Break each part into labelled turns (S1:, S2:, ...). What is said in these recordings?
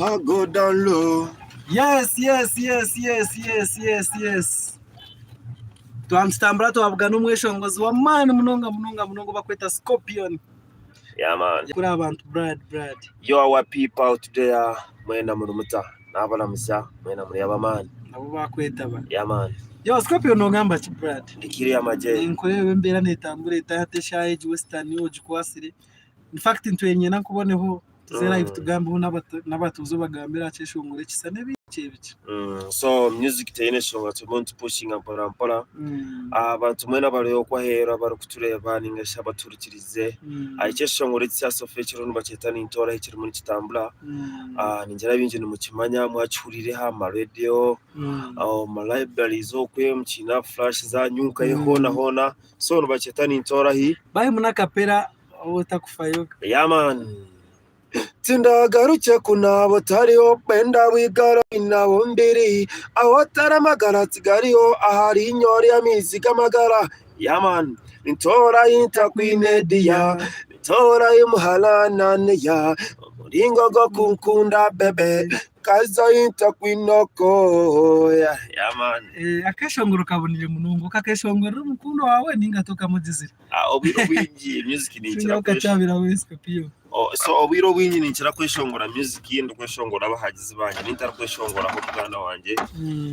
S1: I go down low.
S2: Yes, yes, yes, yes, yes, yes, yes. Twamutambura twabugana omweshongozi w'amaani munonga munonga munonga bakweta Scorpion.
S1: Yeah, man.
S2: Kuri abantu Brad Brad.
S1: Yo, our people out there, mwena muri muta. Nabalamusa, mwena muri abamaani.
S2: Nabo bakwetaba.
S1: Yeah, man.
S2: Yo Scorpion nogamba ki Brad?
S1: Ndikiri amagye.
S2: Ninkureeba embeera netambura eta hati eshaaha egi Western ogikwasire. In fact ntwenyena nkuboneho tuze live tugambeho n'abatuuze obagambire aha kyeshongoro ekisa n'ebiki ebiki.
S1: So music teine enshonga turimu nitupushinga mpora mpora. Abantu mwena abari okwo aheeru abarikutureeba ninga shi abatuhurikirize, ekyeshongoro ekisya so far ekiriho nibakyeta Nintoora ahi kirimu nikitambura. Ningira abaingi nimukimanya mwakihuriire aha ma radio, omu ma libraries okwe mukiine aha flash zaanyu nkahe hoona hoona. So nibakyeta Nintoora ahi.
S2: Bahemu n'akapera Waaba otakufayo.
S1: Yeah man. Tindagarukye kunaaba otariho kwenda bwigaro nabo mbiri aho otari amagara tigariho ahari inyo amaizi g'amagara Yeah man. Nintoora intakwine dear nintoora muhara naneya omuringo gw'okunkunda bebe kaza intakwine oko Yeah man.
S2: Eh, akeshongoro kabonire munonga okakeshongorera omukundwa waawe ninga tokamugizire
S1: Ah, obwire obwingi music ninkira
S2: Singa
S1: kwesh-
S2: okakyabira we Scorpio.
S1: Oh, so obwire obwingi ninkira kweshongora music ndikweshongora abahagizi bangye nintarikweshongoraho muganda wangye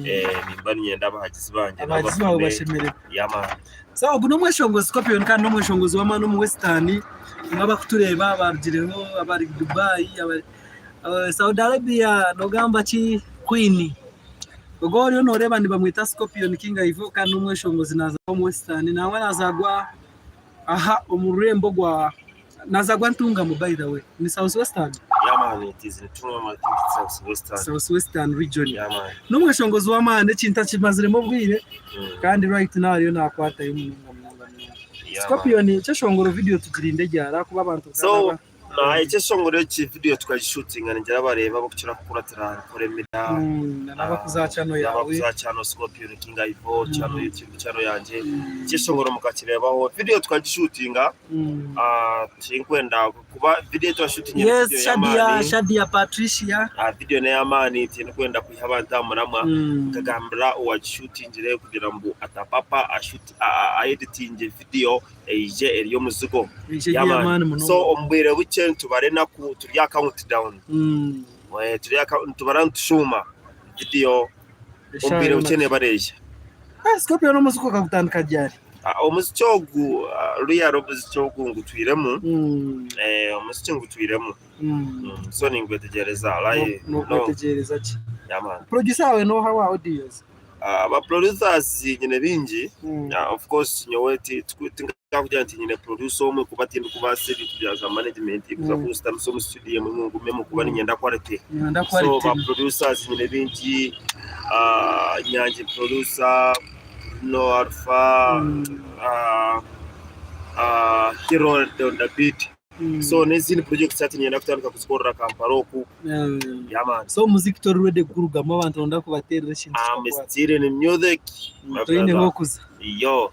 S1: eh, nimba niinyenda abahagizi bangye nabo
S2: Abahagizi baawe
S1: bafune
S2: bashemererwe.
S1: yeah man.
S2: So ogu n'omweshongozi Scorpion kandi n'omweshongozi w'amaani omu Western. Imwe abakutureeba abarugireho abari Dubai, abari eh, Saudi Arabia nogamba ki Queen? Ogu oriyo noreeba nibamweta Scorpion King Ivo kandi n'omweshongozi nazaarwa omu Western nangwa nazaarwa aha omu rurembo rwa nazaarwa Ntungamo by the way ni South Western?
S1: Yeah man, it is Ntungamo, I think it's South Western.
S2: South Western region.
S1: Yeah man.
S2: N'omweshongozi w'amaani ekintu akimaziremu obwire kandi right now ariyo nakwatayo munonga munonga munonga.
S1: Yeah, man.
S2: Scorpion ekyeshongoro video tugirinde ryari ahakuba abantu
S1: So
S2: nkaba
S1: na ekyeshongoro eki video tukagishutinga ningira abareeba abakukira kukuratira Nkore Media
S2: n'abakuza channel yawe
S1: n'abakuza channel Scorpion King Ivo channel YouTube channel yangye ekyeshongoro mukakireebaho video tukagishutinga ah, tinkwenda kuba video twashutinga
S2: Yes,
S1: video
S2: Shadia,
S1: y'amaani
S2: Shadia Patricia.
S1: Ah, video n'ey'amaani tindikwenda kwiha abantu aha muramwa nkagambira owagishutingire kugira ngu atapapa ashuti aeditinge video eije eri omuzigo.
S2: Eije eri
S1: Yeah, man.
S2: ey'amaani munonga.
S1: So omu bwire bukye nitubara enaku turi aha count down. Eh, turi aha count- nitubara nitushuuma video omu
S2: Eshaaha
S1: bwire
S2: yoona.
S1: bukye neeba neija.
S2: Ah, Scorpion omuziki okagutandika ryari?
S1: Ah, omuziki ogu ah, ruriya omuziki ogu ngutwiremu eh, omuziki ngutwiremu So ningwetegyereza
S2: like no. Nogwetegyereza ki?
S1: Yeah man.
S2: Producer wawe noha wa audios?
S1: Aba producers nyine bingi of course nyowe tinkakugira nti nyine producer omwe kuba tindikubaasa ebintu bya za management kuza kunsitamisa omu studio emwe ngu ngumemu kuba niinyenda quality. So ba producers nyine bingi Nyangi producer, Bruno Alpha, Hero on the beat. So n'ezindi projects hati niinyenda kutandika kuzikorera Kampala oku. Yeah man.
S2: So omuziki tori ready kugurugamu abantu nooyenda kubateerera ekintu
S1: I'm
S2: kikakwata.
S1: still in music my
S2: Toine
S1: brother.
S2: h'okuza.
S1: Yo.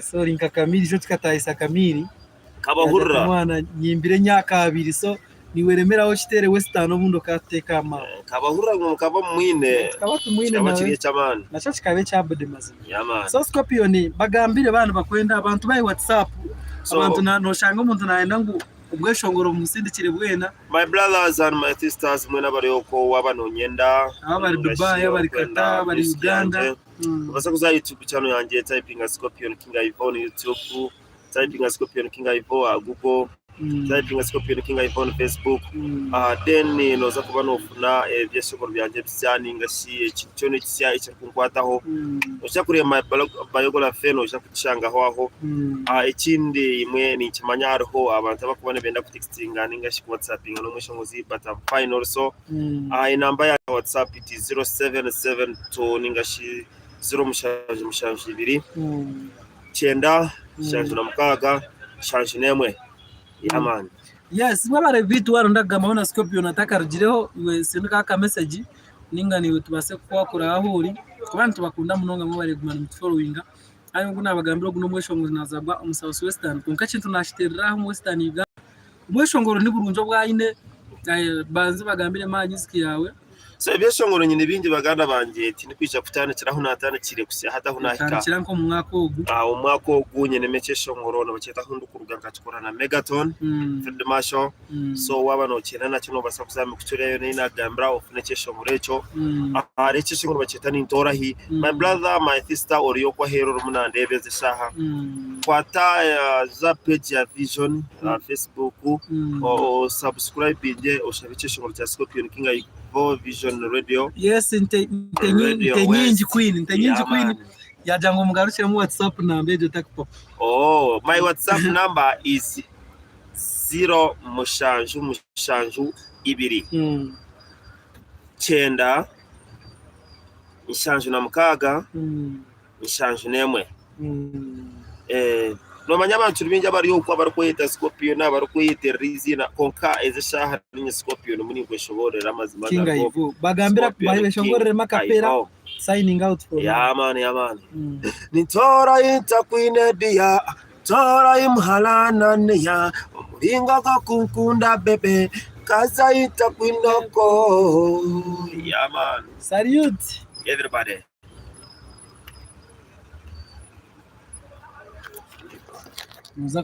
S2: So ori nka Kamili, itwe tukatahisa Kamili. Yaagira ati
S1: Nkabahurira.
S2: mwana nyimbire emyaka abiri so niiwe remeraho okiteere Western obundi okatuteeka aha map.
S1: Nkabahurira ngu mukaba mumwine.
S2: Tukaba tumwine
S1: Kikaba
S2: nawe.
S1: kiri eky'amaani.
S2: Nakyo kikaba ekya body mazima.
S1: Yeah man.
S2: So Scorpion bagambire baaba nibakwenda abantu bahe WhatsApp
S1: So-
S2: abantu na- noshanga omuntu nayenda ngu obweshongoro bumusindikire bwena
S1: My brothers and my sisters mwena abari okwo waaba nonyenda
S2: Abari Dubai, abari Qatar, abari Uganda.
S1: Obaasa kuza aha YouTube channel yangye typinga Scorpion King Ivo on YouTube, typinga Scorpion King Ivo aha Google, typinga Scorpion King Ivo on Facebook. Then nooza kuba noofuna ebyeshongoro byangye ebisya ninga shi ekintu kyona ekisya ekirikunkwataho. Noija kureeba my biography noija kugishangaho aho. Ekindi imwe ninkimanya hariho abantu abarikuba nibenda kutekitinga ninga shi kuwatsapinga n'omweshongozi but am fine also. Enamba yangye ya WhatsApp it is 0772 ninga shi 0772 976 71. Yeah man.
S2: Yes, mwebare beitu waronda kugambaho na Scorpion atakarugireho iwe sindika aka message ninga naiwe tubaase kukwakura ahu ori kuba nitubakunda munonga mwebare kuguma nimutufollowinga kandi nkoku nabagambira ogu n'omweshongozi nazaarwa omu South Western kwonka ekintu nakiteerera aha omu Western Uganda omweshongoro niburungi obu aine. Banza obagambiremu aha music yaawe.
S1: So ebyeshongoro nyine bingi baganda bangye tindikwija kutandikira ahu naatandikire kuhitsya hati ahu naahika.
S2: Otandikira nk'omu mwaka ogu.
S1: Omu mwaka ogu nyinemu ekyeshongoro nibakyeta ahu ndikuruga nkakikora na Megaton, Field Marshal. So waaba nookyenda nakyo noobaasa kuza aha mikutu eyo ei naagambira ofune ekyeshongoro ekyo. Hariho ekyeshongoro nibakyeta Nintoorahi. My brother, my sister ori okwo aheeru orimu nandeeba ezi eshaaha, kwata za page ya Vision aha Facebook osubscribinge oshabe ekyeshongoro kya Scorpion King Ivo Vision Radio.
S2: Yes, nte nte
S1: Radio
S2: nte nyingi
S1: West.
S2: queen, nte nyingi
S1: Yeah,
S2: queen.
S1: man.
S2: Yagira ngu mugarukiremu WhatsApp namba egyo otakupapa.
S1: Oh, my WhatsApp number is 0772 9 76 71. Noomanya abantu ni baingi abari okwo abarikweyeta Scorpion, abarikweyeterera eiziina kwonka ezi eshaaha niinye Scorpion omu ninkweshoboororera amazima
S2: King
S1: agariho.
S2: Ivo. Bagambira
S1: Scorpion King
S2: beshongoreremu akapera
S1: Ivo.
S2: signing out for now.
S1: Yeah man, yeah man. Nintoora intakwine dear, toora imuhalananiya, omuringo gw'okunkunda bebe, kaza intakwine oko. Yeah man.
S2: Salute.
S1: Everybody.
S2: Noza